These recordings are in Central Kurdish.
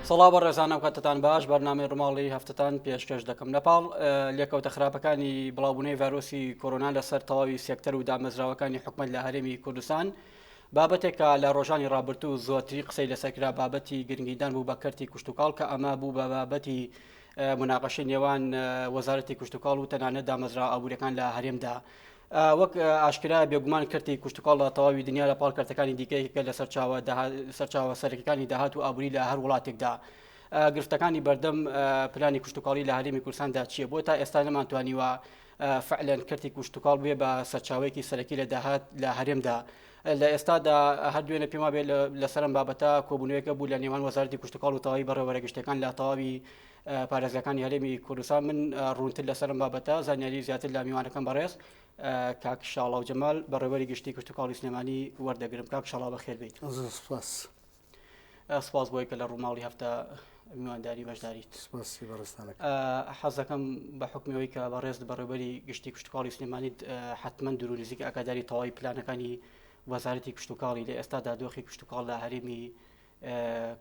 سڵاو بەڕێزان ئەم کاتتان باش بەرنامەی ڕووماڵی هەفتەتان پێشکەش دەکەم لەپاڵ لێکەوتە خراپەکانی بڵاوبوونەوەی ڤایرۆسی کۆرۆنا لەسەر تەواوی سێکتەر و دامەزراوەکانی حکومەت لە هەرێمی کوردستان بابەتێک کە لە ڕۆژانی ڕابردوو زۆرتری قسەی لەسەر کرا بابەتی گرنگیدان بوو بە کەرتی کشتتوکاڵ کە ئەمە بوو بە بابەتی مناقەشەی نێوان وەزارەتی کشتتوکاڵ و تەنانەت دامەزرا ئابووریەکان لە هەرێمدا وەک ئاشکرا بێگومان کەرتی کشتتوکاڵ لە تەواوی دنیا لە پاڵ کەرتەکانی دیکە یەکێکە لە سەرچاوە سەرچاوە سەرەکیەکانی داهات و ئابووری لە هەر وڵاتێکدا. گرفتەکانی بەردەم پلانی کشتتوکاڵی لە هەرێمی کوردستاندا چییە؟ بۆ تا ئێستا نەمانتوانیوە فعلەن کەرتی کشتتوکاڵ بێ بە سەرچاوەیەکی سەرەکی لە داهات لە هەرێمدا. لە ئێستادا هەر دوێنێ پێم وابێ لەسەرم بابەتە کۆبوونەوەیەکە بوو لە نێوان وەزارەتی کشتتوکاڵ و تەواوی بەڕێوەبەرە گشتیەکان لە تەواوی پارێزگاکانی هەرێمی کوردستان من ڕوونتر لەسەر ئەم بابەتە زانیاری زیاتر لە میوانەکەم بەڕێز کاک شاڵاو جەمال بەڕێوەری گشتی کشتتوکاڵی سلێمانی وەردەگرم کاک شاڵاو بەخێر بیت سپاس سپاس بۆی کە لە ڕووماڵی هەفتە میوانداری بەشداریت سپاسی بەڕێزتانەکە حەزەکەم بە حکمەوەی کە بەڕێز بەڕێوبەری گشتی کشتتوکاڵی سلێمانیت حتمما دوور و نزیک ئاگاداری تەواوی پلانەکانی وەزارەتی کشتتوکاڵی لە ئێستادا دۆخی کشتتوکاڵ لە هەرێمی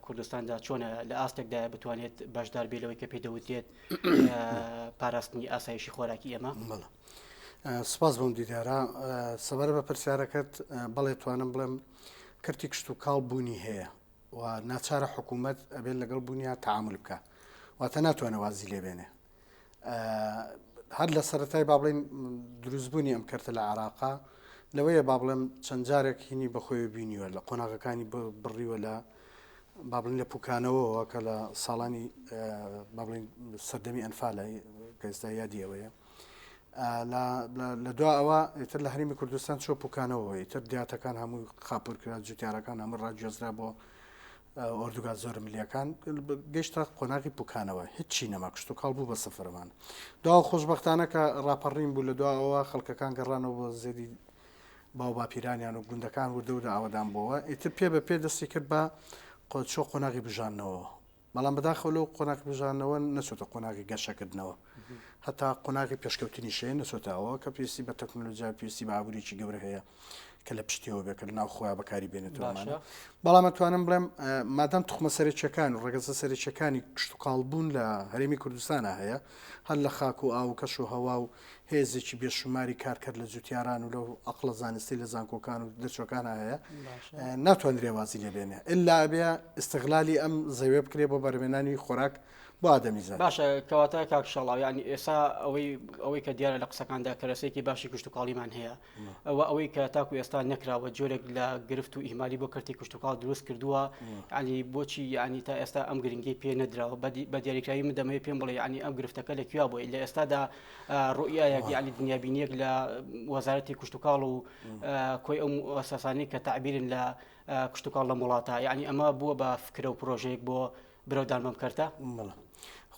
کوردستاندا چۆنە لە ئاستێکدایە بتوانێت بەشدار بێ لەوەی کە پێ دەوترێت پاراستنی ئاسایشی خۆراکی ئێمە؟ بەڵێ سپاس بۆم دیدارە سەبارە بە پرسیارەکەت بەڵێ توانم بڵێم کەرتی کشت و کاڵ بوونی هەیە و ناچارە حکوومەت ئەبێت لەگەڵ بوونیا تعامل بکە واتە ناتوانێت وازی لێبێنێ هەر لە سەرەتای با بڵێین دروستبوونی ئەم کەرتە لە عێراقا لەوەیە با بڵێم چەند جارێک هینی بەخۆی بینیوە لە قۆناغەکانی بڕیوە لە با بڵێن لە پوکانەوەەوە کە لە ساڵانی با بڵێن سەردەمی ئەنفالە کە ئێستا یادی ئەوەیە لە دوا ئەوە ئیتر لە هەرمی کوردستان چۆ پوکانەوە ئیتر دیاتەکان هەموو خاپور کرا جوتیارەکان هەموو ڕاگوێزرا بۆ ئۆردوگا زۆرەملییەکان گەیشتە قۆناغی پوکانەوە، هیچی نەما، کشتوکاڵ بوو بە سفرمان. دوا خۆشبەختانە کە ڕاپەڕین بوو لە دوا ئەوە خەڵکەکان گەڕانەوە بۆ زێدی باو باپیرانیان و گوندەکان وردە وردە ئاوەدان بۆوە، ئیتر پێ بە پێ دەستی کرد بە چۆ قۆناغی بژاندنەوە. بەڵام بەداخەوە لەو قۆناغی بژاندنەوە نەچۆتە قۆناغی گەشەکردنەوە. هەتا قۆناغی پێشکەوتنیش هەیە نەچۆتە ئەوە کە پێویستی بە تەکنۆلۆژیا پێویستی بە ئابووریی گەورە هەیە. کە لە پشتیەوە بێت کە لە ناو خۆیان بەکاری بێنێتەوەمانە بەڵام ئەتوانم بڵێم مادام تخمە سەرەکیەکان و ڕەگەزە سەرەکیەکانی کشتتوکاڵ بوون لە هەرێمی کوردستانە هەیە هەر لە خاک و ئاو و کەش و هەوا و هێزێکی بێشوماری کارکەر لە جوتیاران و لەو ئەقلە زانستی لە زانکۆکان و دەرچوەکان هەیە ناتوانرێ وازی لێبێنێ ئللا ئەبێ ئیسیغلالی ئەم زەوێ بکرێ بۆ بەرمێنانی خۆراک بۆ ئادەمیزاد. باشە کەواتە کاک شاڵاو یانی ئێستا ئەوەی ئەوەی کە دیارە لە قسەکاندا کەرەسەیەکی باشی کشتتوکاڵیمان هەیە ئەوە ئەوەی کە تاکو ئێستا نەکراوە جۆرێک لە گرفت و ئیهمالی بۆ کەرتی کشتتوکاڵ دروست کردووە ینی بۆچی ینی تا ئێستا ئەم گرنگی پێ نەدراوە بە دیاریکراوی من دەمەوێت پێم بڵێ ینی ئەم گرفتەکە لە کوێ بۆی لە ئێستادا ڕوئیایەک ینی دنیابینیەک لە وەزارەتی کشتتوکاڵ و کۆی ئەو ئەساسانی کە تعبیرن لە کشتتوکاڵ لەم وڵاتە یعنی ئەمە بووە بە فکرە و پرۆژەیەک بۆ برەودان بەم کەرتە؟ بەڵێ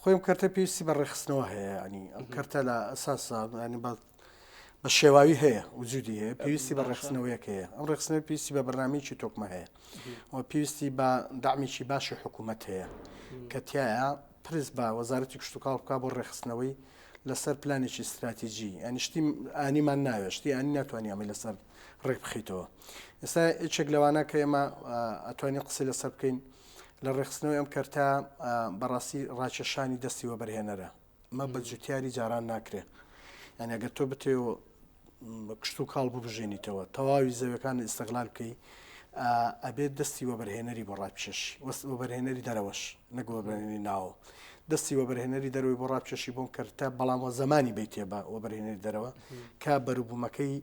خۆی ئەم کەرتە پێویستی بە ڕێکخستنەوە هەیە ینی ئەم کەرتە لە ئەساسا ینی بە بە شێواوی هەیە وجودی هەیە پێویستی بە ڕێکخستنەوەیەک هەیە ئەم ڕێکخستنەوە پێویستی بە بەرنمەیەکی تۆکمە هەیە و پێویستی بە دامێکی باشی حکوومەت هەیە کە تایە پرس بە وەزارەتی کشتتوکاڵ بک بۆ ڕێکخستنەوەی لەسەر پلانێکی استراتیژی ینی شتی ئانیمان ناوێت شتی ئانی ناتوانانی ئەمەی لەسەر ڕێک بخیتەوە ئێستا یەکێک لەوانە کە ئێمە ئەتوانین قسەی لەسەر بکەین لە ڕێکخستنەوەی ئەم کەرتە بەڕاستی ڕاکێشانی دەستی وەبەرهێنەرە ئەمە بە جوتیاری جاران ناکرێ یعنی ئەگەر تۆ بتێ کشت و کاڵ ببژێنیتەوە تەواوی زەویەکان ئیسیغلال بکەی ئەبێت دەستی وەبەرهێنەری بۆ ڕابکێشی وەست وەبەرهێنەری دەرەوەش نەک وەبەرهێنەری ناوە دەستی وەبەرهێنەری دەرەوەی بۆ ڕابکێشی بۆم کەرتە بەڵام وە زەمانی بیتێ بە وەبەرهێنەری دەرەوە کە بەروبوومەکەی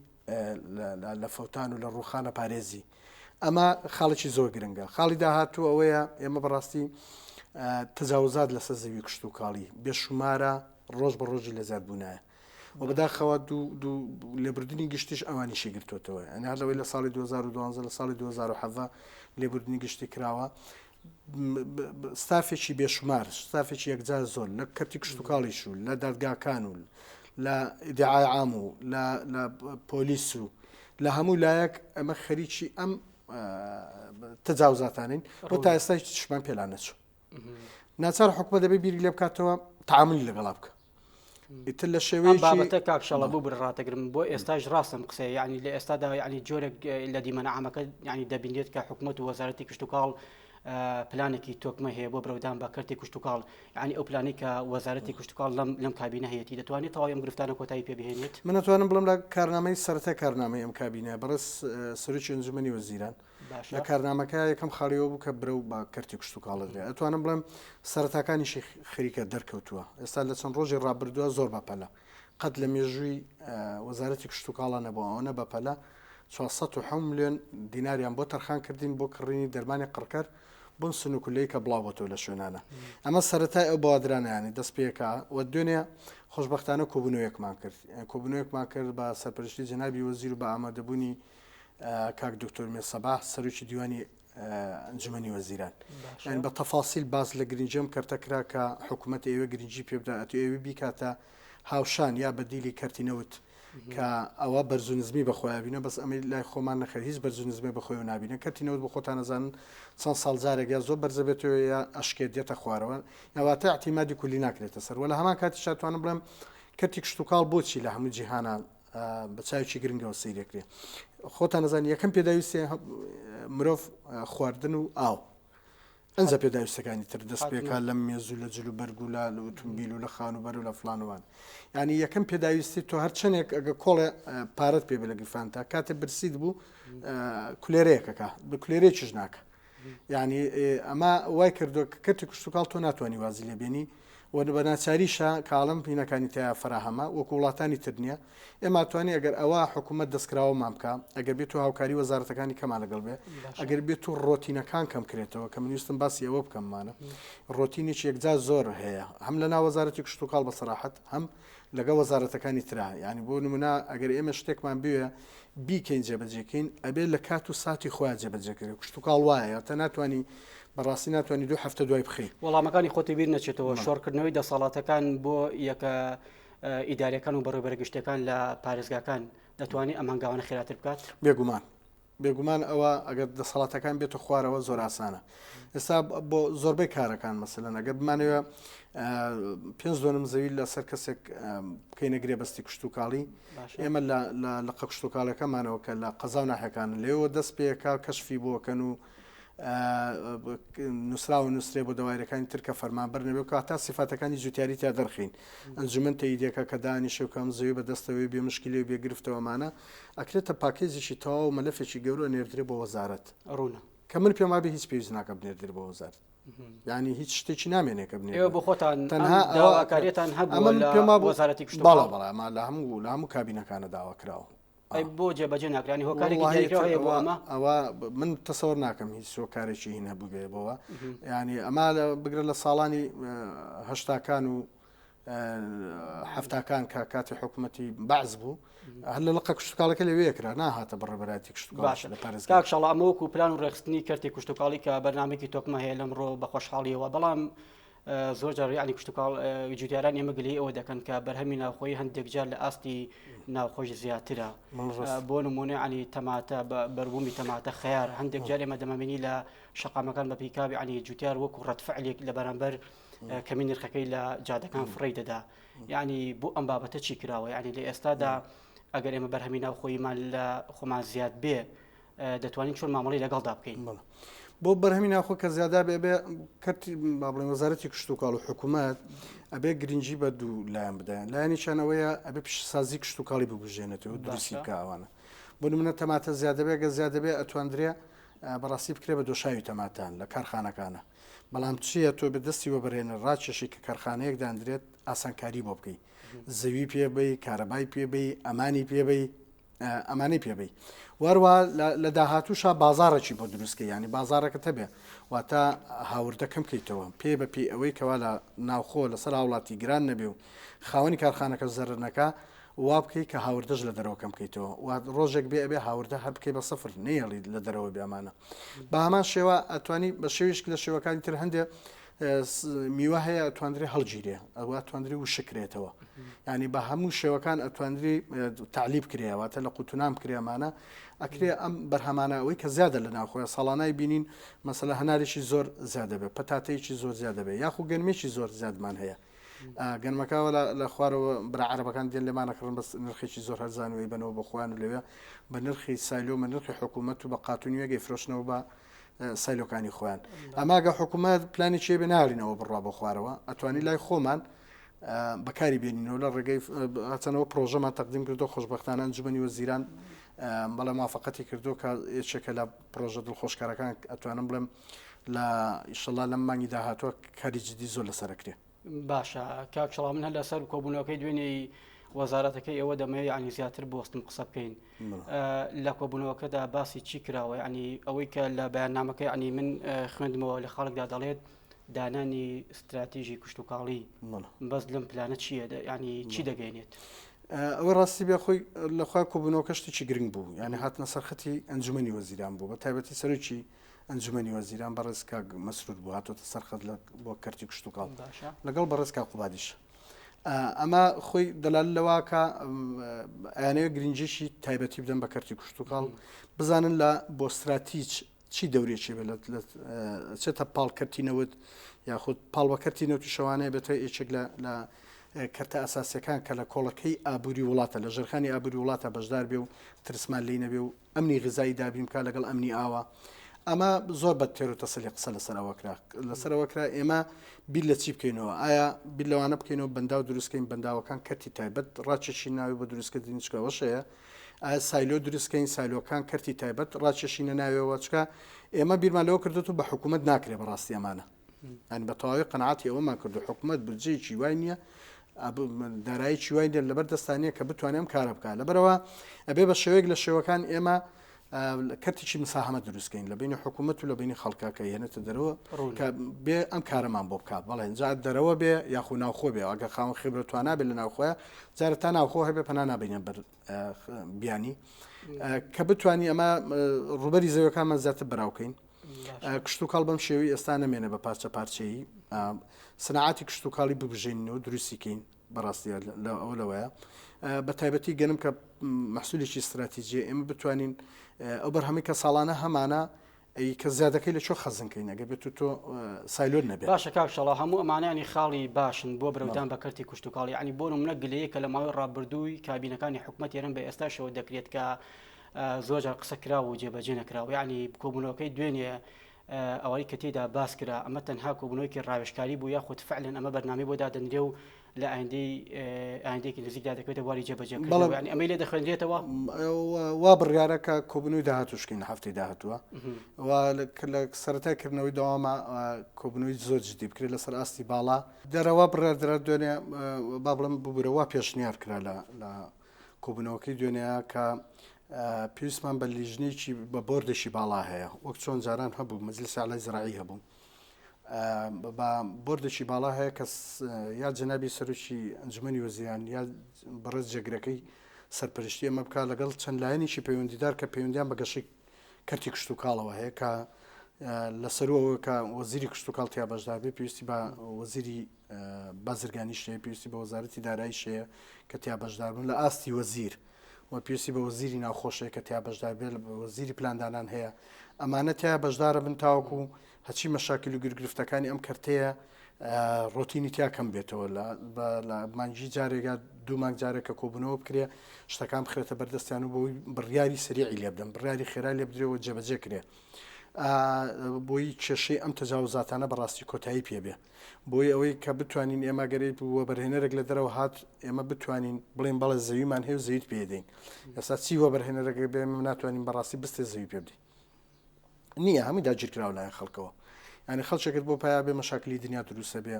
لە فەوتان و لە ڕووخانە پارێزی ئەمە خاڵێکی زۆر گرنگە خاڵی داهاتوو ئەوەیە ئێمە بەڕاستی تەجاوزات لەسەر زەوی کشت و کاڵی بێشومارە ڕۆژ بە ڕۆژی لە زیاد بوونایە و بەداخەوە دوو لێبوردنی گشتیش ئەوانیشی گرتوتەوە ئەنی هەر لەوەی لە ساڵی 2012 لە ساڵی 2017 لێبوردنی گشتی کراوە ستافێکی بێشومار ستافێکی یەکجار زۆر لە کەرتی کشتتوکاڵیش و لە دادگاکان و لە ئیدعای عام و لە پۆلیس و لە هەموو لایەک ئەمە خەریکی ئەم تەجاوزاتانین بۆ تا ئێستا هیچ شمان پێلا نەچوو ناچار حکومە دەبێ بیری لێ بکاتەوە تعاملی لەگەڵا بکە ئیتر لە شێوەی بابەتە کاک شەڵە بوو بر ڕاتەگرم بۆ ئێستاش ڕاستم قسەیە یعنی لە ئێستادا یعنی جۆرێک لە دیمەنە عامەکە یعنی دەبینێت کە حکومەت و وەزارەتی کشتتوکاڵ. پلانێکی تۆکمە هەیە بۆ برەودان بە کەرتی کشتوکاڵ، یانی ئەو پلانەی کە وەزارەتی کشتوکاڵ لەم لەم کابینە هەیەتی دەتوانێت تەواوی ئەم گرفتانە کۆتایی پێ بهێنێت؟ من ئەتوانم بڵێم لە کارنامەی سەرەتای کارنامەی ئەم کابینە بەڕێز سەرۆکی ئەنجومەنی وەزیران لە کارنامەکە یەکەم خاڵی ئەوە بوو کە برەو بە کەرتی کشتوکاڵ دەدرێت ئەتوانم بڵێم سەرەتاکانیشی خەریکە دەرکەوتووە ئێستا لە چەند ڕۆژی ڕابردووە زۆر بەپەلە قەت لە مێژووی وەزارەتی کشتوکاڵە نەبووە ئەوەنە بەپەلە 407 ملیۆن دیناریان بۆ تەرخان کردین بۆ کڕینی دەرمانی قڕکەر بۆن سنوکولەی کە بڵاو بۆتەوە لە شوێنانە ئەمە سەرەتای ئەو بەوادرانیانی دەست پێکا و دوێنێ خۆشببختانە کۆبوونەوەیەکمان کرد کۆبوونەوەیەکمان کرد بە سەرپەرشتی جەنابی وەزیر و بە ئامادەبوونی کاک دکتۆر مێ سەباح سەرۆکی دیوانی ئەنجومەنی وەزیران یان بە تەفاسیل باس لە گرنگی ئەم کەرتە کرا کە حکوومەت ئێوە گرنگی پێ بدات و ئێوە بیکاتە هاوشان یا بەدیلی کەرتی نەوت کە ئەوە بەرز و نزمی بەخۆیان بینە بەس ئەمەی لای خۆمان نەخێر هیچ بەرز و نزمێ بەخۆیەوە نابینە کەرتی نەوت بۆ خۆتان ئەزانن چەند ساڵ جارێک یا زۆر بەرزە بێتەوە یا ئەشکێت دێتە خوارەوە یاواتە اعتیمادی کولی ناکرێتە سەر وە لە هەمان کاتیشا توانم بڵێم کەرتی کشتوکاڵ بۆچی لە هەموو جیهانا بە چاوێکی گرنگەوە سەیرەکرێ خۆتان ئەزانن یەکەم پێداویستی مرۆڤ خواردن و ئاو ئەنجا پێداویستەکانی تر دەست پێکا لەم مێز و لە جل و بەرگ و لە ئوتومبیل و لە خانووبەر و لە فلان وان یعنی یەکەم پێداویستی تۆ هەر چەندێک ئەگە کۆڵێ پارەت پێ بێ لە گیرفانتا کاتێ برسیت بوو کولێرەیەکەکە بە کولێرەیەکیش ناکە یعنی ئەمە وای کردو کە کەرتی کشتتوکاڵ تۆ ناتوانانی وازی لێ بێنی و بە ناچاریشە کاڵم پینەکانی تیا فراهەمە وەکو وڵاتانی تر نییە ئێمە توانی ئەگەر ئەوە حکوومەت دەستکراوەمان بکە ئەگەر بێت و هاوکاری وەزارەتەکانی کەمان لەگەڵ بێ ئەگەر بێت و ڕۆتینەکان کەم کرێتەوە کە من ویستم باسی ئەوە بکەممانە ڕۆتینێکی یەکجار زۆر هەیە هەم لە ناو وەزارەتی کشتتوکاڵ بە سەراحەت هەم لەگەڵ وەزارەتەکانی ترا یانی بۆ نمونە ئەگەر ئێمە شتێکمان بوێ بیکەین جێبەجێکەین ئەبێ لە کات و ساتی خۆیان جێبەجێکرێت کشتوکاڵ وایە تا ناتوانانی بەڕاستی ناتوانانی دوو هەفتە دوای بخەی. وەڵامەکانی خۆتی بیر نەچێتەوە شۆڕکردنەوەی دەسەڵاتەکان بۆ یەکە ئیداریەکان و بەڕێوبەرە گشتیەکان لە پارێزگاکان دەتوانێت ئەم هەنگاوانە خێراتر بکات؟ بێگومان بێگومان ئەوە ئەگەر دەسەڵاتەکان بێتە خوارەوە زۆر ئاسانە ئێستا بۆ زۆربەی کارەکان مەسەلەن ئەگەر بمانەوە پێنج دۆنم زەوی لەسەر کەسێک بکەینە گرێبەستی کشتتوکاڵی ئێمە لە لقە کشتتوکاڵەکەمانەوە کە لە قەزا و ناحەکان لێەوە دەست پێکا کەشفی بۆکەن و نووسراوە نووسرێ بۆ دەوایرەکانی تر کە فەرمانبەر نەبێ و تا سیفاتەکانی جوتیاری تیا دەرخین ئەنجومەن تەیدێکە کە دانیشێ و کەم زەوی بە دەستەوەی بێ مشکلی و بێ گرفتەوەمانە ئەکرێتە پاکێجێکی تەواو و مەلەفێکی گەورە نێردرێ بۆ وەزارەت. ڕوونە. کە من پێم وابێ هیچ پێویست ناکە بنێردرێ بۆ وەزارەت. یانی هیچ شتێکی نامێنێ کە بنێردرێ. ئێوە بۆ خۆتان تەنها ئەم داواکاریەتان هەبووە ئەمە من لە پێم وابوو وەزارەتی کشتوکاڵ؟ بەڵێ بەڵێ ئەمە لە هەموو لە هەموو کابینەکانە داوا کراوە. ئەی بۆ جێبەجێ ناکرێ؟ یانی هۆکارێکی وەڵڵاهی دیاریکراو هەیە بۆ ئەوە ئەمە؟ ئەوە من تەسەوەر ناکەم هیچ هۆکارێکی هین هەبووبێ بۆوە. یانی ئەمە بگرە لە ساڵانی هەشتاکان و حەفتاکان کە کاتی حکوومەتی بەعس بوو هەر لە لقە کشتتوکاڵەکە لەوێ کرا ناهاتە بەڕێبەرایەتی کشتتوکاڵ باشە لە پارێزگا کاک شاڵاو ئەمە وەکو پلان و ڕێکخستنی کەرتی کشتتوکاڵی کە بەرنامەیەکی تۆکمە هەیە لەمڕۆ بە خۆشحاڵیەوە بەڵام زۆر جار یعنی کشتتوکاڵ جوتیاران ئێمە گلەیی ئەوە دەکەن کە بەرهەمی ناوخۆی هەندێک جار لە ئاستی ناوخۆش زیاترە بۆ نمونە عنی تەماتە بەربوومی تەماتە خەیار هەندێک جار ئێمە دەمەبینی لە شەقامەکان بە پیکاب عنی جوتیار وەکو ڕەتفعلێک لە بەرامبەر کەمی نرخەکەی لە جادەکان فڕی دەدا یعنی بۆ ئەم بابەتە چی کراوە یعنی لە ئێستادا ئەگەر ئێمە بەرهەمی ناوخۆیمان لە خۆمان زیاد بێ دەتوانین چۆن مامەڵی لەگەڵدا بکەین بۆ بەرهەمی ناخۆ کە زیادا بێ بێ کەرتی با بڵێن وەزارەتی کشتتوکاڵ و حکوومەت ئەبێ گرنگی بە دوو لایەن بدەن لایەنیشانەوەیە ئەبێ پیشسازی کشتتوکاڵی ببژێنێتەوە دروستی بکەوانە بۆ نمونە تەماتە زیادەبێ گە زیادەبێ ئەتواندرێ بەڕاستی بکرێ بە دۆشاوی تەماتان لە کارخانەکانە بەڵام چییە تۆ بە دەستی وەبەرهێنەر ڕاکێشی کە کارخانەیەک داندرێت ئاسانکاری بۆ بکەی زەوی پێ بەی کارەبای پێ بەی ئەمانی پێ بەی ئەمانەی پێ بەی وەروە لە داهاتووشا بازارێکی بۆ دروستکە ینی بازارەکە تەبێ واتە هاوردە کەم کەیتەوە پێ بە پێی ئەوەی کەوا لە ناوخۆ لەسەر هاوڵاتی گران نەبێ و خاوەنی کارخانەکە زەرەر نەکا وا بکەی کە هاوردەش لە دەرەوە کەم بکەیتەوە و ڕۆژێک بێ ئەبێ هاوردە هەر بکەی بە سفر نەیەڵی لە دەرەوە بێ ئەمانە بە هەمان شێوە ئەتوانی بە شێویشک لە شێوەکانی تر هەندێ میوە هەیە ئەتواندرێ هەڵگیرێ ئەوە ئەتواندرێ وشکرێتەوە ینی بە هەموو شێوەکان ئەتواندری تعلیب کرێواتە لە قوتونان بکرێمانە ئەکرێ ئەم بەرهەمانە ئەوەی کە زیادە لە ناوخۆیە ساڵانای بینین مەسەلە هەنارێکی زۆر زیادە بێ پەتاتەیەکی زۆر زیادە بێ یاخو گەنمێکی زۆر زیادمان هەیە گەنمەکە لە خوارەوە برا عەرەبەکان دێن لێمان ئەکڕن بەس نرخێکی زۆر هەرزان و ئەیبەنەوە بۆ خۆیان و لەوێ بە نرخی سایلۆ بە نرخی حکوومەت و بە قاتوونیەک ئەیفرۆشنەوە بە سایلۆکانی خۆیان. ئەما گە حکوومەت پلانی چێ بێ ناڵینەوە بڕوا بۆ خوارەوە ئەتوانی لای خۆمان بەکاری بێنینەوە لە ڕێگەی هەچەنەوە پرۆژەمان تەقدیم کردو خۆشببختانە ئەنجومەنی وەزیران بەڵێ موافقەتی کردو کە یەکێکە لە پرۆژە دڵخۆشکارەکان ئەتوانم بڵێم لە ئیشەڵا لەم مانگی داهاتوە کاری جدی زۆر لەسەرکرێ. باشە کاک شڵاو من هەر لەسەر کۆبوونەوەکەی دوێنێی وەزارەتەکەی ئێوە دەمەوێت یعنی زیاتر بوەستم قسە بکەین لە کۆبوونەوەکەدا باسی چی کراوە یعنی ئەوەی کە لە بەیاننامەکە یعنی من خوێندمەوە لە خەڵکدا دەڵێت دانانی استراتیژی کشتتوکاڵی بەس لەم پلانە چییە ینی چی دەگەینێت؟ ئەوە ڕاستی بێ خۆی لەخوا کۆبوونەوەکە شتێکی گرنگ بوو یعنی هاتنە سەرخەتی ئەنجومەنی وەزیران بوو بە تایبەتی سەرۆکی ئەنجومەنی وەزیران بەڕێز کاک مەسرور بوو هاتۆتە سەر خەت لە بۆ کەرتی کشتوکاڵ لەگەڵ بەڕێز کاک قوبادیش ئەمە خۆی دەلال لەوە کە ئەیانەوێت گرنگیشی تایبەتی بدەن بە کەرتی کشتوکاڵ بزانن لە بۆ ستراتیج چی دەورێکی بێت لە چێتە پاڵ کەرتی نەوت یاخود پاڵ بە کەرتی نەوتی شەوانەیە بێتە یەکێک لە لە کەرتە ئەساسیەکان کە لە کۆڵەکەی ئابووری وڵاتە لە ژێرخانی ئابووری وڵاتە بەشدار بێ و ترسمان لی نەبێ و ئەمنی غیزایی دابین بکات لەگەڵ ئەمنی ئاوا ئەمە زۆر بە تێر و تەسەلی قسە لەسەر ئەوە کرا لەسەر ئەوە کرا ئێمە بیر لە چی بکەینەوە ئایا بیر لەوانە بکەینەوە بەنداو دروستکەین بەنداوەکان کەرتی تایبەت ڕاکێشی ناوی بۆ دروستکردنی چکەوەش هەیە ئایا سایلۆ دروستکەین سایلۆکان کەرتی تایبەت ڕاکێشینە ناوێەوە چکە ئێمە بیرمان لەوە کردوت و بە حکوومەت ناکرێ بەڕاستی ئەمانە یانی بە تەواوی قەناعەتی ئەوەمان کردو حکومەت بودجەیەکی وای نییە دارایەکی وای نییە لەبەر دەستان نییە کە بتوانێت ئەم کارە بکات لەبەرەوە ئەبێ بە شێوەیەک لە شێوەکان ئێمە کەرتێکی مساهەمە دروستکەین لە بینی حکوومەت و لە بینی خەڵکە کە هێنێتە دەرەوە کە بێ ئەم کارەمان بۆ بکات بەڵێ جا دەرەوە بێ یاخو ناوخۆ بێ ئەگە خاوەن خبرە توانا بێ لە ناوخۆیە جارە تا ناوخۆ هەبێ پەنا نابینە بەر بیانی کە بتانی ئەمە ڕوبەری زەوەکانمان زیاتر بەراوکەین کشتوکاڵ بەم شێوەی ئێستا نەمێنێ بە پارچە پارچەیی سنعاتی کشتوکاڵی ببژێنین و دروستی کەین بەڕاستی ئەوە لەوەیە بە تایبەتی گەنم کە مەحسولێکی استراتیجیە ئێمە بتوانین ئەو بەرهەمی کە ساڵانە هەمانە ئەی کە زیادەکەی لە چۆ خەزنکەین ئەگە بێت تۆ سایلۆر نەبێت باشە کاک شەڵا هەموو ئەمانانی خاڵی باشن بۆ برەودان بە کەرتی کشتتوکاڵی ینی بۆ منە گلەیە کە لە ماوەی ڕابردووی کابینەکانی حکوومەت هەرێم بە ئێستاشەوە دەکرێت کە زۆر جار قسە کراو و جێبەجێ نەکراوە یعنی کۆبوونەوەکەی دوێنێ ئەوەی کە تێدا باس کرا ئەمە تەنها کۆبوونەوەیەکی ڕاوێژکاری بوو یاخود فعلەن ئەمە بەرنامەی بۆ دادەنرێ و لە ئایندەی ئایندەیەکی نزیکدا دەکەوێتە بواری جێبەجێکردنەوە یعنی ئەمەی لێ دەخوێنرێتەوە وا بڕیارە کە کۆبوونەوەی داهاتووش کەین هەفتەی داهاتووە و لە سەرەتای کردنەوەی دەوامە کۆبوونەوەی زۆر جدی بکرێت لەسەر ئاستی باڵا دەرەوە بڕیار درا دوێنێ با بڵێم ببورە وا پێشنیار کرا لە لە کۆبوونەوەکەی دوێنێ کە پێویستمان بە لیژنەیەکی بە بۆردێکی باڵا هەیە وەک چۆن جاران هەبوو مەجلیسی ئەعلای زراعی هەبوو بە بۆردێکی باڵا هەیە کە یا جەنابی سەرۆکی ئەنجومەنی وەزیران یا بەڕێز جێگرەکەی سەرپەرشتی ئەمە بکات لەگەڵ چەند لایەنێکی پەیوەندیدار کە پەیوەندیان بە گەشەی کەرتی کشتوکاڵەوە هەیە کە لەسەروەوە کە وەزیری کشتوکاڵ تیا بەشدار بێ پێویستی بە وەزیری بازرگانیش هەیە، پێویستی بە وەزارەتی داراییش هەیە کە تیا بەشدار بن لە ئاستی وەزیر و پێویستی بە وەزیری ناوخۆش هەیە کە تیا بەشدار بێت، وەزیری پلاندانان هەیە، ئەمانە تیا بەشدارە بن تاوەکو هەرچی مەشاکیل و گیرگرفتەکانی ئەم کەرتەیە ڕۆتینی تیا کەم بێتەوە لە مانگی جارێک یا دوو مانگ جارێک کە کۆبوونەوە بکرێ شتەکان بخرێتە بەردەستیان و بۆی بڕیاری سریعی لێ بدەن بڕیاری خێرا لێ بدرێ و جێبەجێ کرێ بۆی کێشەی ئەم تەجاوزاتانە بەڕاستی کۆتایی پێ بێ. بۆی ئەوەی کە بتوانین ئێمە گەر وەبەرهێنەرێک لە دەرەوە هات ئێمە بتوانین بڵێن بەڵێ زەویمان هەیە و زەویت پێدەین ئێستا چی وەبەرهێنەرەکە بێ ئێمە ناتوانین بەڕاستی بستێ زەوی پێ بدەین نییە هەمووی داگیرکراوە لایەن خەڵکەوە یعنی خەڵکێکت بۆ پیا بێ مەشاکلی دنیا دروستە بێ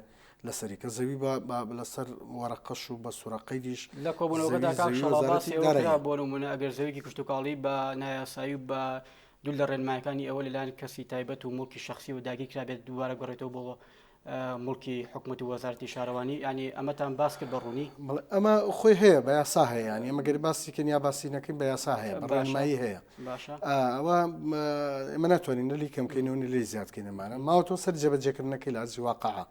لەسەری کە زەوی بە لەسەر وەرەقەش و بە سوورەقەیدیش لە کۆبوونەوەکەدا کاک شەڵا باسی ئەوە کرا بۆ نموونە ئەگەر زەویکی کشتوکاڵی بە نایاسایی و بە دوور لە ڕێنمایەکانی ئەوە لەلایەن کەسی تایبەت و موڵکی شەخسی و داگیر کرابێت دووبارە گەڕێتەوە بۆ موڵکی حکومەت و وەزارەتی شارەوانی ینی ئەمەتان باس کرد بە ڕوونی ئەمە خۆی هەیە بە یاسا هەیە ینی ئەمە گەر باسی کەن یا باسی نەکەین بە یاسا هەیە بە ڕێنمایی هەیە باشە ئەوە ئێمە ناتوانین نە لی کەمکەینەوە نە لی زیاد کەینەمانە ماوەتەوە سەر جێبەجێکردنەکەی لە ئەرزی واقعە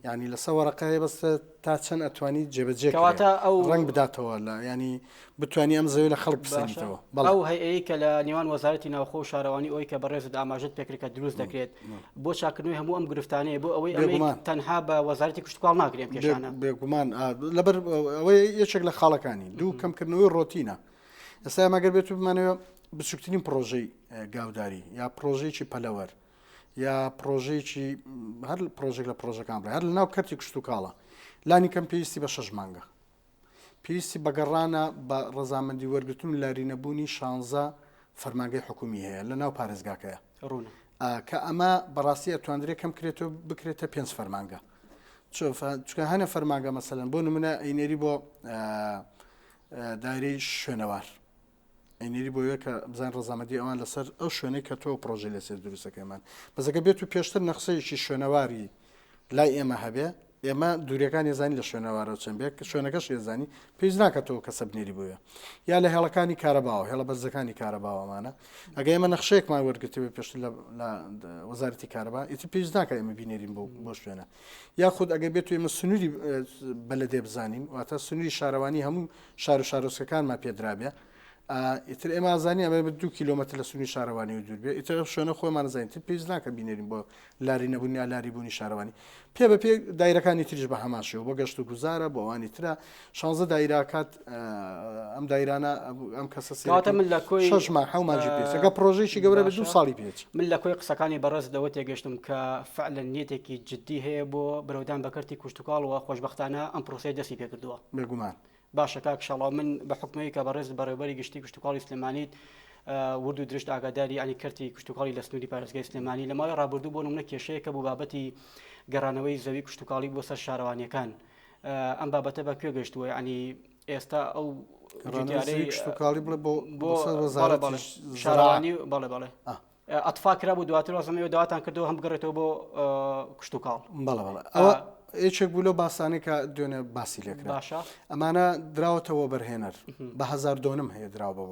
یانی لەسەر وەرەقە هەیە بەس تا چەند ئەتوانی جێبەجێ کەواتە ئەو ڕەنگ بداتەوە لە ینی بتوانی ئەم زەوی لە خەڵک بسەنیتەوە ئەو هەیەی کە لە نێوان وەزارەتی ناوخۆ و شارەوانی ئەوی کە بەڕێزت ئاماژت پێکرد کە دروست دەکرێت بۆ چاکردنەوەی هەموو ئەم گرفتانەیە بۆ ئەوەی ئەمە تەنها بە وەزارەتی کشتوکاڵ ناکرێن کێشانە بێگومان لەبەر ئەوەی یەکێک لە خاڵەکانی دوو کەمکردنەوەی ڕۆتینە ئێستا ئێمە گەر بێت و بمانەوێ. بچووکترین پرۆژەی گاوداری یا پرۆژەیەکی پەلەوەر یا پرۆژەیەکی هەر پرۆژێک لە پرۆژەکان بڵێ هەر لە ناو کەرتی کشتتوکاڵە لانی کەم پێویستی بە شەش مانگە پێویستی بە گەڕانە بە ڕەزامەندی وەرگرتن و لاری نەبوونی شانزە فەرمانگەی حکومی هەیە لە ناو پارێزگاکەیە ڕوونە کە ئەمە بەڕاستی ئەتواندرێ کەم کرێتەوە بکرێتە پێنج فەرمانگە چونکە هەنە فەرمانگە مەسەلەن بۆ نمونە ئەینێری بۆ دایرەی شوێنەوار ئەینێری بۆ وێ کە بزان ڕەزامەندی ئەوان لەسەر ئەو شوێنەی کە تۆ پرۆژەی لەسەر دروستەکەیمان بەسەکە بێت و پێشتر نەخسەیەکی شوێنەواری لای ئێمە هەبێ ئێمە دوورەکان ێزانی لە شوێنەوارەوە چەند بێت کە شوێنەکەش ێزانی پێویست ناکاتەوە کەسە بنێری بۆیە یا لە هێڵەکانی کارەباوە هێڵە بەرزەکانی کارەباوەمانە ئەگە ئێمە نەخشەیەکمان وەرگرتبێ پێشتر لە وەزارەتی کارەبا ئیتر پێویست ناکە ئێمە بینێرین بۆ بۆ شوێنە یاخود ئەگەر بێت ئێمە سنووری بەلەدێ بزانین واتە سنووری شارەوانی هەموو شار و شارۆچکەکانمان پێدرابێ ئیتر ئێمە ئازانی ئەمە بە دوو کیلۆمەتر لە سنووری شارەوانی و دوور بێ ئیتر ئەو شوێنە خۆمان زانین تر پێویست ناکە بینێرین بۆ لاری نەبوون یا لاری بوونی شارەوانی پێ بە پێ دایرەکانی تریش بە هەمان شێوە بۆ گەشت و گوزارە بۆ ئەوانی ترە شانزە دایرە کات ئەم دایرانە ئەم کەسە کەواتە من لە کۆی شەش مانگ حەو مانگی پێچ ئەگەر پڕۆژەیەکی گەورە بێ دوو باشە ساڵی پێچ. من لە کۆی قسەکانی بەڕێزت لەوە تێگەشتم کە فعلەن نیەتێکی جدی هەیە بۆ برەودان بە کەرتی کوشتوکاڵ و خۆشبەختانە ئەم پرۆسەیە دەستی پێکردووە. بێگومان. باشە کاک شاڵاو من بە حوکمەی کە بەڕێزت بەڕێوبەری گشتی کشتوکاڵی سلێمانیت ورد و درشت ئاگاداری یانی کەرتی کشتوکاڵی لە سنووری پارێزگای سلێمانی لە ماوەی ڕابردوو بۆ نمونە کێشەیەکە بۆ بابەتی گەڕانەوەی زەوی کشتوکاڵی بۆ سەر شارەوانیەکان ئەم بابەتە بە کوێ گەشتووە یانی ئێستا ئەو جوتیارەی کشتوکاڵی بڵێ بۆ بۆ وەزارەتی شارەوانی بەڵێ بەڵێ ئەتفا کرابوو دواتر وازم ئێوە داواتان کردەوە هەم بگەڕێتەوە بۆ کشتوکاڵ. بەڵێ بەڵێ ئەوە یەکێک بوو لەو باسانەی کە دوێنێ باسی لێکرا. باشە. ئەمانە دراوەتە وەبەرهێنەر بە هەزار دۆنم هەیە دراوە بە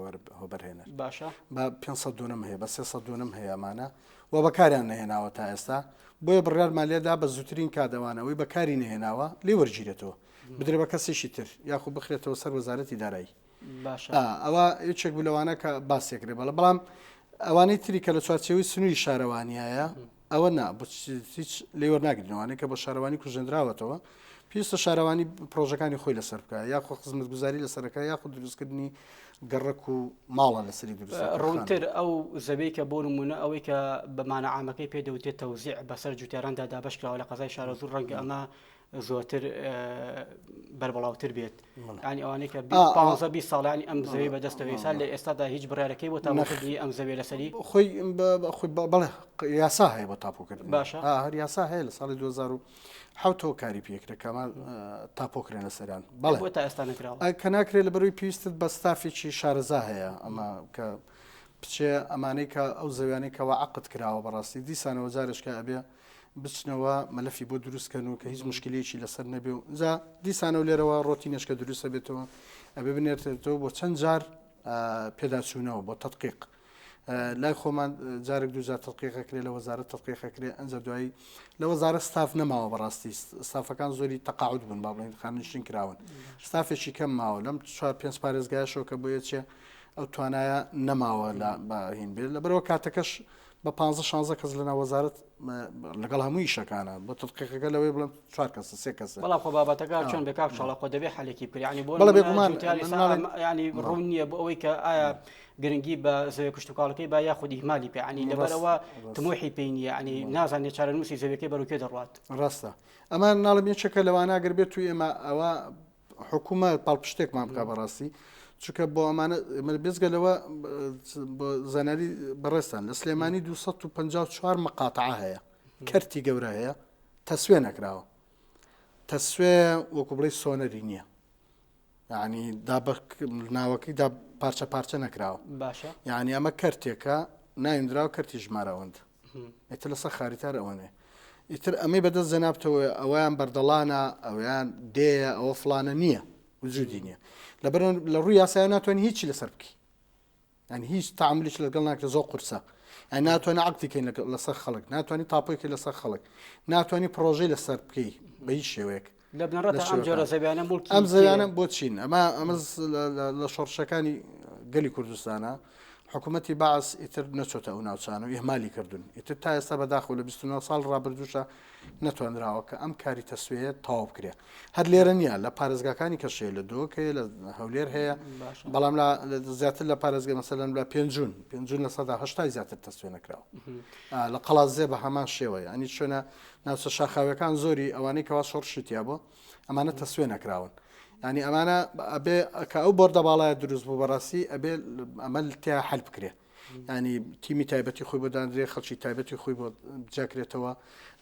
وەبەرهێنەر. باشە. بە 500 دۆنم هەیە بە 300 دۆنم هەیە ئەمانە و بەکاریان نەهێناوە تا ئێستا بۆیە بڕیارمان لێدا بە زووترین کات ئەوانەوەی بەکاری نەهێناوە لێ وەرگیرێتەوە بدرێ بە کەسێکی تر یاخود بخرێتەوە سەر وەزارەتی دارایی. باشە. ئەوە یەکێک بوو لەوانە کە باسی کرێ بەڵێ بەڵام ئەوانەی تری کە لە چوارچێوەی سنووری شارەوانیایە ئەوە نا هیچ لێ وەرناگرن ئەوانەی کە بۆ شارەوانی کوژێنراوەتەوە پێویستە شارەوانی پرۆژەکانی خۆی لەسەر بکە یاخۆ خزمەتگوزاری لەسەرەکە یاخود دروستکردنی گەڕەک و ماڵە لەسەری دروست ڕوونتر ئەو زەوی کە بۆ نمونە ئەوەی کە بە مانە عامەکەی پێ دەوتێت تەوزیع بەسەر جوتیاراندا دابەشکراوە لە قەزای شارەزوور ڕەنگە ئەمە زۆرتر بەربڵاوتر بێت ینی ئەوانەی کە پ ساڵانی ئەم زەوی بەدەستەوە ئێستا لە ئێستادا هیچ بڕارەکەی بۆ تاپۆکردنی ئەم زەوی لەسەری خۆی خۆی بەڵێ یاسا هەیە بۆ تاپۆکردن باشە هەر یاسا هەیە لە ساڵی 2007 کاری پێکرێت کەمان تاپۆکرێن لەسەران بەڵێ بۆ تا ئێستا نەکراوە کە ناکرێت لە بەروی پێویستت بە ستافێکی شارەزا هەیە ئەمە کە بچێ ئەمانەی کە ئەو زەویانەی کەوا عقد کراوە بەڕاستی دیسانەوە جارێکە ئەبێ بچنەوە مەلەفی بۆ دروست کەن و کە هیچ مشکلەیەکی لەسەر نەبێ و جا دیسانەوە لێرەوە ڕۆتینێش کە دروستە بێتەوە ئەبێ بنێرێتەوە بۆ چەند جار پێداچوونەوە بۆ تەدقیق لای خۆمان جارێک دووجار تەدقیقەکرێ لە وەزارەت تەدقیقەکرێ ئەنجا دوایی لە وەزارەت ستاف نەماوە بەڕاستی ستافەکان زۆری تەقاعد بوون با بڵێین خانەنشین کراون ستافێکی کەم ماوە لەم چوار پێنج پارێزگایشەوە کە بۆیە چێ ئەو توانایە نەماوە لە بەهین بێت لەبەرەوە کاتەکەش بە پانزە شانزە کەس لەناو وەزارەت لەگەڵ هەموو ئیشەکانە بۆ تدقیقەکە لەوەی بڵێم چوار کەسە سێ کەسە بەڵام خۆ بابەتەکە چۆن بێ کاک شاڵە خۆ دەبێ حەلێکی بکرێ یعنی بۆ بەڵێ بێگومان ینی ڕوون نییە بۆ ئەوەی کە ئایا گرنگی بە زەوی کشتتوکاڵەکەی با یاخود ئیهمالی پێ ینی لەبەرەوە تموحی پێی نییە ینی نازانێت چارەنووسی زەویەکەی بەرەو کوێ دەڕوات ڕاستە ئەمە ناڵم یەکێکە لەوانە گەر بێت و ئێمە ئەوە حکومەت پاڵپشتێکمان بکە بەڕاستی چونکە بۆ ئەمانە بێزگە لەوە بۆ زانیاری بەڕێزتان لە سلێمانی 254 مقاتعە هەیە کەرتی گەورە هەیە تەسوێ نەکراوە تەسوێ وەکو بڵێ سۆنەری نییە یعنی ناوەکەی دا پارچە پارچە نەکراوە باشە یعنی ئەمە کەرتێکە ناویندراوە کەرتی ژمارەوەند ئیتر لەسەر خاریتار ئەوەنێ ئیتر ئەمەی بەدەست جەنابتەوە ئەویان بەردەڵانە ئەویان دێیە ئەوە فلانە نییە وجودی نییە لەبەر لە ڕووی یاسای ناتوانانی هیچی لەسەر بکەی یعنی هیچ تعاملیش لەگەڵ ناکرێت زۆر قورسە یعنی ناتوانانی عقدی کەین لەسەر خەڵک ناتوانانی تاپۆیکە لەسەر خەڵک ناتوانانی پرۆژەی لەسەر بکەی بە هیچ شێوەیەک لە بنەڕەتە ئەم جۆرە زەویانە موڵکی ئەم زەویانە بۆ چین ئەمە ئەمە لە شۆڕشەکانی گەلی کوردستانە. حکوومەتی بەعس ئیتر نەچۆتە ئەو ناوچانە و ئیهمالی کردوون. ئیتر تا ئێستا بەداخەوە لە 29 ساڵ ڕابردووشا نەتوانراوە کە ئەم کاری تەسویەیە تەواو بکرێ. هەر لێرە نییە، لە پارێزگاکانی کەش هەیە، لە دهۆک هەیە، لە هەولێر هەیە، بەڵام لە زیاتر لە پارێزگە مەسەلەن لە پێنجوون، پێنجوون لە سەدا هەشتای زیاتر تەسویە نەکراوە. لە قەڵادزێ بە هەمان شێوە، یانی شوێنە ناوچە شاخاویەکان زۆری ئەوانەی کەوا شۆڕشی تیا بووە ئەمانە تەسویە نەکراون. یانی ئەمانە ئەبێ کە ئەو بۆردە باڵایە دروست بوو بەڕاستی ئەبێ ئەمە تیا حل بکرێ. ینی تیمی تایبەتی خۆی بۆ دانرێ خەڵکی تایبەتی خۆی بۆ جاکرێتەوە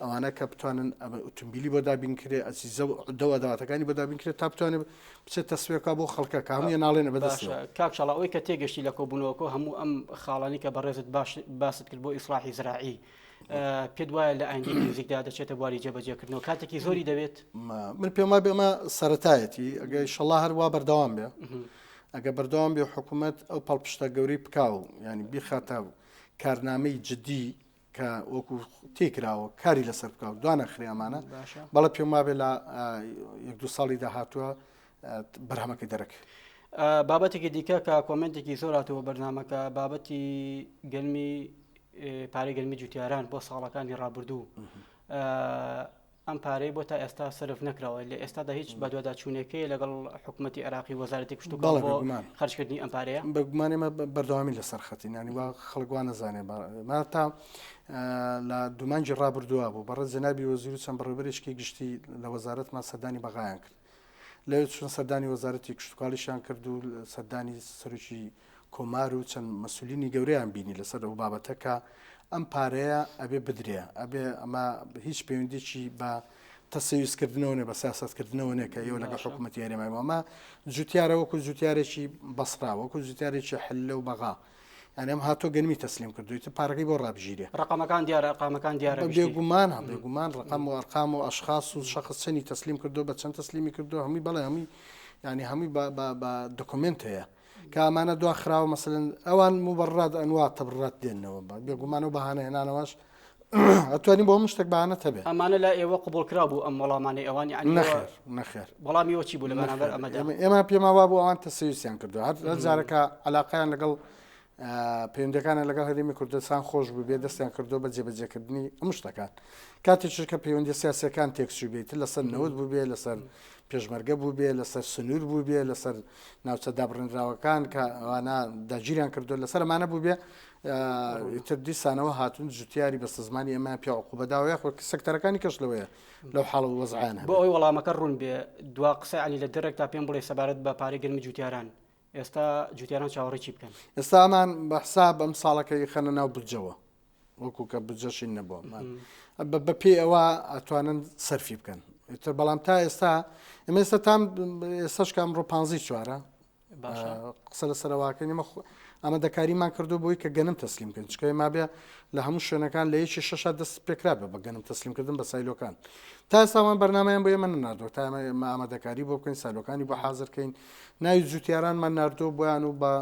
ئەوانە کە بتوانن ئەمە ئوتومبیلی بۆ دابین کرێ ئەزیزە و دەوە داواتەکانی بۆ دابین کرێت تا بتوانێت بچێت تەسویەکە بۆ خەڵکە کە هەمووی ناڵێنە بەدەستەوە کاک شاڵاو ئەوەی کە تێگەشتی لە کۆبوونەوەکە هەموو ئەم خاڵانی کە بەڕێزت باش باست کرد بۆ ئیسلاحی زراعی پێت وایە لە ئایندەی نزیکدا دەچێتە بواری جێبەجێکردنەوە کاتێکی زۆری دەوێت؟ من پێم وایە ئەمە سەتایەتی ئەگە ئیشەڵا هەر وا بەردەوام بێ ئەگە بەردەوام بێ حکوومەت ئەو پاڵپشتە گەورەی بکا و ینی بیخاتە کارنامەی جدی کە وەکو تێکراوە کاری لەسەر بکە و دوانەخرێ ئەمانە بەڵە پێم وابێ لە یەک دو ساڵی داهاتووە بەرهەمەکەی دەرەک. بابەتێکی دیکە کە کۆمنتێکی زۆر هاتەوە بەرنمەکە بابەتی گەرمی پارەی گەرمی جوتیاران بۆ ساڵەکانی ڕابردوو ئەم پارەی بۆ تا ئێستا سەرف نەکراوە لە ئێستادا هیچ بەدواداچوونێکەیە لەگەڵ حکوومەتتی عێراقی وەزارەتی کشتوکاڵ بۆ خەرجکردنی ئەم پارەیە؟ بەگومان ئێمە بەردەوامی لەسەر خەتین ینی وا خەڵک وا نەزانێ ما تا لە دومانجی ڕابردووە بوو بەڕێز جەنابی وەزیر و چەند بەڕێوەبەرێکی گشتی لە وەزارەتمان سەردانی بەغایان کرد لەوێ چون سەردانی وەزارەتی کشتتوکاڵیشیان کرد و سەردانی سەرۆکی کۆمار و چەند مەسولینی گەورەیان بینی لەسەر ئەو بابەتە کە ئەم پارەیە ئەبێ بدرێ ئەبێ ئەمە هیچ پەیوەندیی بە تەسەویستکردنەوە نێ بە سیاسەتکردنەوە نێ کە ئێوە لەگەڵ حکوومەتی هەرێمای ئەمە جوتیارە وەکو جوتیارێکی بەسرا وەکو جوتیارێکی حلە و بەغا یعنی ئەم هاتۆ گەنمی تەسلیم کردووی تر پارەکەی بۆ ڕابژیرێ ڕقەمەکان دیارە ئەرقامەکان دیارە بێگومان بێگومان ڕقم و ئەرقام و ئەشخاص و شخص چەنی تەسلیم کردو بە چەند تەسلیمی کردو هەمووی بەڵێ هەمووی یعنی هەمووی بە دۆکۆمێنت هەیە کە ئەمانە دوا خراوە مەسەلەن ئەوان مبررات ئەنوا تبررات دێنەوە بە بێگومان و بەهانە هێنانەوەش ئەتوانین بۆ هەموو شتێک بەهانەت هەبێ. ئەمانە لای ئێوە قبوڵ کرا بوو ئەم وەڵامانەی ئەوان یانی نەخێر نەخێر وەڵامی ئێوە چی بوو لە بەرامبەر ئەمەدا؟ ئێمە پێمان وابوو ئەوان تەسەیوسیان کردووە هەر جارەکە عەلاقەیان لەگەڵ پەیوەندەکانە لەگەڵ هەرێمی کوردستان خۆش بوو بێ دەستیان کردو بە جێبەجێکردنی ئەم شتەکان کاتێکش کە پەیوەندی سیاسەکان تێکچوو بێت لەسەر نەوت بوو بێ لەسەر پێشمەرگە بوو بێ لەسەر سنوور بوو بێ لەسەر ناوچە دابڕێنراوەکان کە ئەوانە داگیریان کردو لەسەر ئەمانە بوو بێ ئیتر دیسانەوە هاتون جوتیاری بەستەزمانی ئێمە پێ عقوبە داوە یاخود سەکتەرەکانی کەش لەوەیە لەو حاڵ و وەزعیان هەبێ. بۆ ئەوەی وەڵامەکە ڕوون بێ دوا قسە یانی لە دڕێکدا پێم بڵێ سەبارەت بە پارەی گەنمی جوتیاران ئێستا جوتیاران چاوەڕێی چی بکەن؟ ئێستا ئەمان بە حساب ئەم ساڵەکەی خەنە ناو بودجەوە وەکو کە بودجەشی نەبووە بە پێی ئەوە ئەتوانن سەرفی بکەن ئیتر بەڵام تا ئێستا ئێمە ئێستا تام ئێستاش کە ئەمڕۆ پانزەی چوارە قسە لەسەرەواکەین ئێمە ئامادەکاریمان کردو بۆی کە گەنم تەسلیم کەین چکە ئێمە بێ لە هەموو شوێنەکان لە یەکی شەشا دەست پێکرا بە بە گەنم تەسلیمکردن بە سایلۆکان تا ئێستامان بەرنمەیان بۆ ئێمە نەناردووە تا ئێمە ئامادەکاری بۆ بکەین سایلۆکانی بۆ حاضرکەین ناوی جوتیارانمان ناردووە بۆیان و بە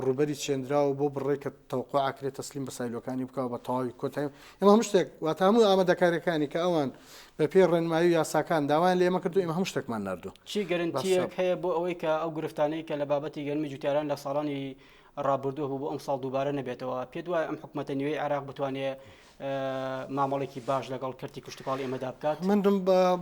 ڕووبەری چێندراوە بۆ بڕێک کە تەوقع ئەکرێت تەسلیم بە سایلۆکانی بکە بە تەواوی کۆتایی ئێمە هەموو شتێک واتە هەموو ئامادەکاریەکانی کە ئەوان بە پێی ڕێنمایی و یاساکان داوایان لە ئێمە کردو ئێمە هەموو شتێکمان ناردووە. چی گەرنتییەک هەیە بۆ ئەوەی کە ئەو گرفتانەی کە لە بابەتی گەنمی جوتیاران لە ساڵانی ڕابردوو هەبوو بۆ ئەمساڵ دووبارە نەبێتەوە؟ پێت وایە ئەم حکومەتە نوێی عێراق بتوانێ مامەڵێکی باش لەگەڵ کەرتی کشتوکاڵی ئێمەدا بکات؟ من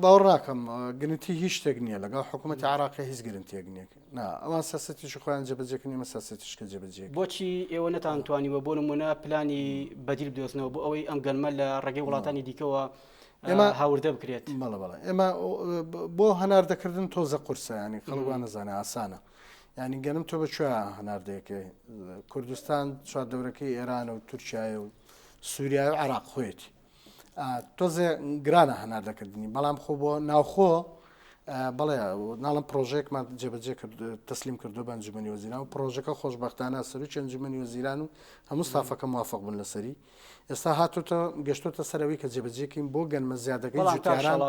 باوەڕ ناکەم گرنتی هیچ شتێک نییە لەگەڵ حکوومەتی عراقی هیچ گرنتیەک نییە نا ئەوان سیاسەتێکی خۆیان جێبەجێکردن ئێمە سیاسەتێکی جێبەجێ بۆچی ئێوە نەتانتوانیوە بۆ نمونە پلانی بەدیل بدۆزنەوە بۆ ئەوەی ئەم گەنمە لە ڕێگەی وڵاتانی دیکەوە ئێمە هاوردە بکرێت؟ بەڵێ بەڵێ ئێمە بۆ هەناردەکردن تۆزە قورسە ینی خەڵک وا نەزانێ ئاسانە ینی گەنم تۆ بە کوێ هەناردەیەکەی کوردستان چواردەورەکەی ئێران و تورکایە و سووریای و عراق خۆیەتی تۆزێ گرانە هەناردەکردنی بەڵام خۆ بۆ ناوخۆ بەڵێ ناڵم پرۆژێکمان جێبەجێ کرد تەسلیم کردو بە ئەنجومەنی وەزیران و پرۆژەکە خۆشببختانە سەرۆکی ئەنجومەنی وەزیران و هەموو ستافەکە موافق بوون لەسەری ئێستا هاتوتە گەشتۆتە سەرەوەی کە جێبەجێکەین بۆ گەنمە زیادەکەی جوتیاران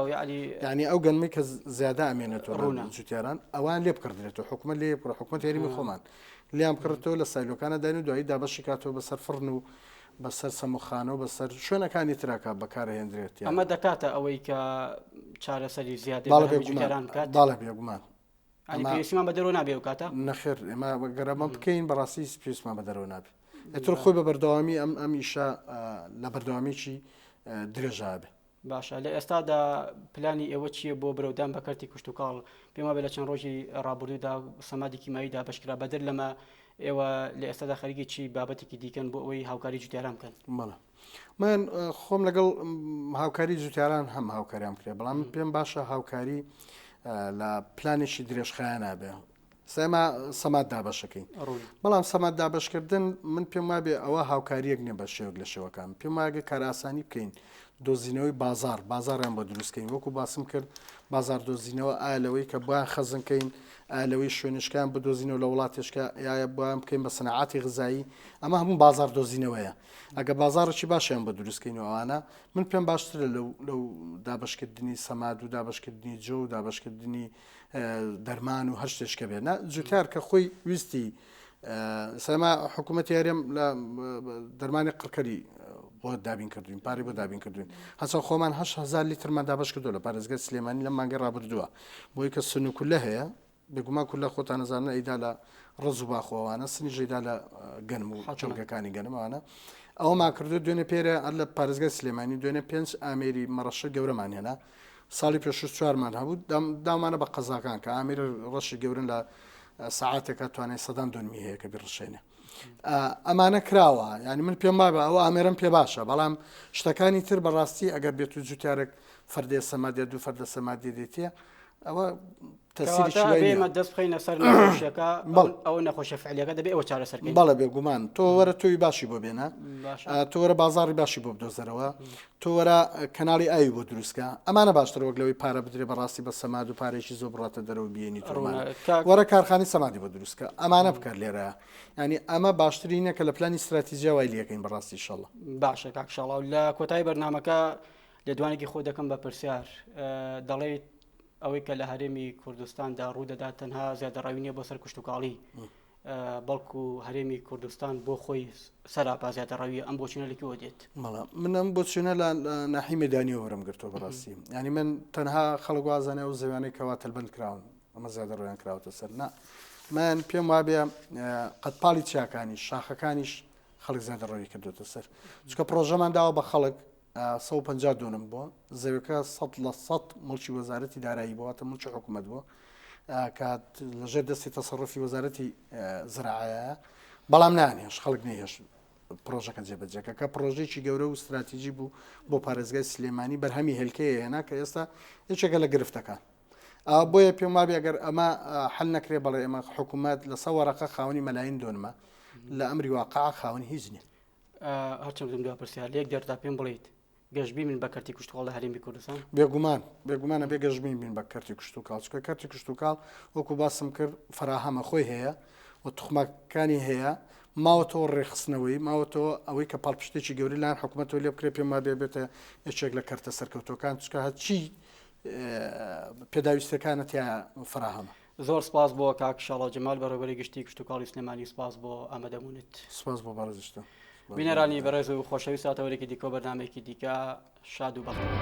یعنی ئەو گەنمەی کە زیادە ئەمێنێتەوە ڕوونە جوتیاران ئەوان لێ بکڕدرێتەوە حکومەت لێ بکڕ حکومەت هەرێمی خۆمان لیان بکڕێتەوە لە سایلۆکانە داین و دوایی دابەشی کاتەوە بەسەر فڕن و بەسەر سەموخانە و بەسەر شوێنەکانی تراکە بەکارهێندرێت ئەمە دەکاتە ئەوەی کە چارەسەری زیادە جوتیاران بکات باڵە بێگومان پێویستمان بە دەرەوە نابێ ئەو کاتە؟ نەخێر ئێمە گەر ئەمە بکەین بەڕاستی پێویستمان بە دەرەوە نابێ. ئەتر خۆی بە بەردەوامی ئەم ئەم ئیشە لە بەردەوامیی درێژا بێ. باشە لە ئێستادا پلانی ئێوە چییە بۆ برەودان بە کەرتی کشتوکاڵ؟ پێم وابێ لە چەند ڕۆژی ڕابردوودا سەمادی کیمایی دابەشکرا، بەدەر لەمە ئێوە لە ئێستادا خەریکی چی بابەتێکی دیکەن بۆ ئەوەی هاوکاری جوتیاران بکەن؟ بەڵێ من خۆم لەگەڵ هاوکاری جوتیاران هەم هاوکاریان بکرێ بەڵام پێم باشە هاوکاری لە پلانێکی درێژخایەنا بێ سێما سەماد دابەشەکەین بەڵام سەماد دابەشکردن من پێم وابێ ئەوە هاوکاریەک نیە بە شێوەک لە شێوەکان پێم واگە کارئاسانی بکەین دۆزینەوەی بازار بازاریان بۆ دروستکەین وەکو باسم کرد بازار دۆزینەوە ئایا لەوەی کە بۆیان خەزنکەین ئایا لەوەی شوێنشکان بدۆزینەوە لە وڵاتێشکە یاە بۆیان بکەین بە سنعاتی غزایی ئەمە هەموو بازار دۆزینەوەیە ئەگە بازارێکی باشیان بۆ دروستکەین و ئەوانە من پێم باشترە لەو لەو دابشکردنی سەماد و دابشکردنی جۆ و دابشکردنی دەرمان و هەر شتێک کە بێ نا جوتیار کە خۆی ویستی سەما حکوومەتی هەرێم لە دەرمانی قڕکەری بۆ دابین کردوین پارەی بۆ دابین کردوین هەچە خۆمان 8هزار لیترمان دابش کردو لە پارێزگای سلێمانی لە مانگی ڕابردووە بۆی کە سن و کولە هەیە بێگومان کولە خۆتان نەزانن ئەیدا لە ڕز و باخۆوانە سنی ژیدا لە گەنم و چڵگەکانی گەنمانە ئەومان کردو دوێنێ پێرە هەر لە پارێزگای سلێمانی دوێنێ پێنج ئامێری مەڕەشە گەورەمان هێنا ساڵی پێشوو چوارمان هەبوو داومانە بە قەزاکان کە ئامێری ڕەشی گەورن لە سەعاتێکا توانای سەدان دۆنمی هەیە کە بیڕشێنێ ئەمانە کراوە یعنی من پێم وابە ئەو ئامێرم پێ باشە بەڵام شتەکانی تر بەڕاستی ئەگەر بێت و جوتیارێک فەردێ سەمادێ دوو فەردە سەمادێ دێتێ ئەوە تەسیرێمە دەست بخەینە سەر نەخۆشیەکە ئەو نەخۆشە فعلیەکە دەبێ ئەوە چارەسەر بەڵێ بێگومان تۆ وەرە تۆی باشی بۆ بێنە تۆ وەرە بازاڕی باشی بۆ بدۆزەرەوە تۆ وەرە کەناڵی ئاوی بۆ دروستکە ئەمانە باشتر وەک لەوەی پارە بدرێ بەڕاستی بە سەماد و پارێکی زۆر بڕاتە دەرەوە بێنی وەرە کارخانی سەمادی بۆ دروستکە ئەمانە بکە لێرە ینی ئەمە باشترینە کە لە پلانی استراتیجیا وای لەکەین بەڕاستی شەڵە باشە کاک شاڵاو لە کۆتایی بەرنمەکە لێدوانێکی خۆ دەکەم بە پرسیار دەڵێیت ئەوەی کە لە هەرێمی کوردستاندا ڕوودەدات تەنها زیادەڕەوی نییە بۆ سەر کشتتوکاڵی بەڵکو هەرێمی کوردستان بۆ خۆی سەراپا زیادەڕەویە ئەم بۆچونە لە کوێوە دێت؟ بەڵێ من ئەم بۆچونە لە ناحی مەدانیەوە وەرم گرتووە بەڕاستی یعنی من تەنها خەڵک وازانێ ئەو زەویانەی کەوا تەلبەند کراون ئەمە زیادەڕۆیان کراوەتە سەر نا من پێم وابێ قەدپاڵی چیاکانیش شاخەکانیش خەڵک زیادەڕەوی کردوتە سەر چونکە پرۆژەمان داوە بە خەڵک 150 دۆنم بووە زەویەکە 100% مڵکی وەزارەتی دارایی بووە واتە مڵکی حکوومەت بووە کە لەژێر دەستی تەسەڕفی وەزارەتی زراعەیە بەڵام نانێش خەڵک نەیهێشت پرۆژەکە جێبەجێکە کە پرۆژێکی گەورە و استراتیژی بوو بۆ پارێزگای سلێمانی بەرهەمی هێلکەیە هێنا کە ئێستا یەکێکە لە گرفتەکان بۆیە پێم وابێ ئەگەر ئەمە حل نەکرێ بەڵێ ئێمە حکوومەت لەسە وەرەقە خاوەنی مەلاین دۆنمە لە ئەمری واقع خاوەنی هیچ نییە هەرچەند دوا پرسیار لە یەک دێڕدا پێم بڵیت گەشبینن بە کەرتی کشتوکاڵ لە هەرێمی کوردستان؟ بێگومان، بێگومان ئەبێ گەشبین بین بە کەرتی کشتوکاڵ، چونکە کەرتی کشتوکاڵ وەکو باسم کرد فەراهەمە خۆی هەیە و توخمەکانی هەیە، ماوەتەوە ڕێکخستنەوەی، ماوەتەوە ئەوەی کە پاڵپشتێکی گەورەی لایەن حکوومەتەوە لێ بکرێت، پێم وابێ بێتە یەکێک لە کەرتە سەرکەوتووەکان، چونکە هەرچی پێداویستیەکانە تیا فەراهەمە. زۆر سپاس بۆ کاک شاڵاو جەمال بەڕێوەبەری گشتی کشتوکاڵی سلێمانی سپاس بۆ ئامادەبوونت. سپاس بۆ بەڕێزیشتان. بینەرانی بەڕێز و خۆشەویست ساتەوەرێکی دیکە و بەرنامەیەکی دیکە شاد و بەختەوەر.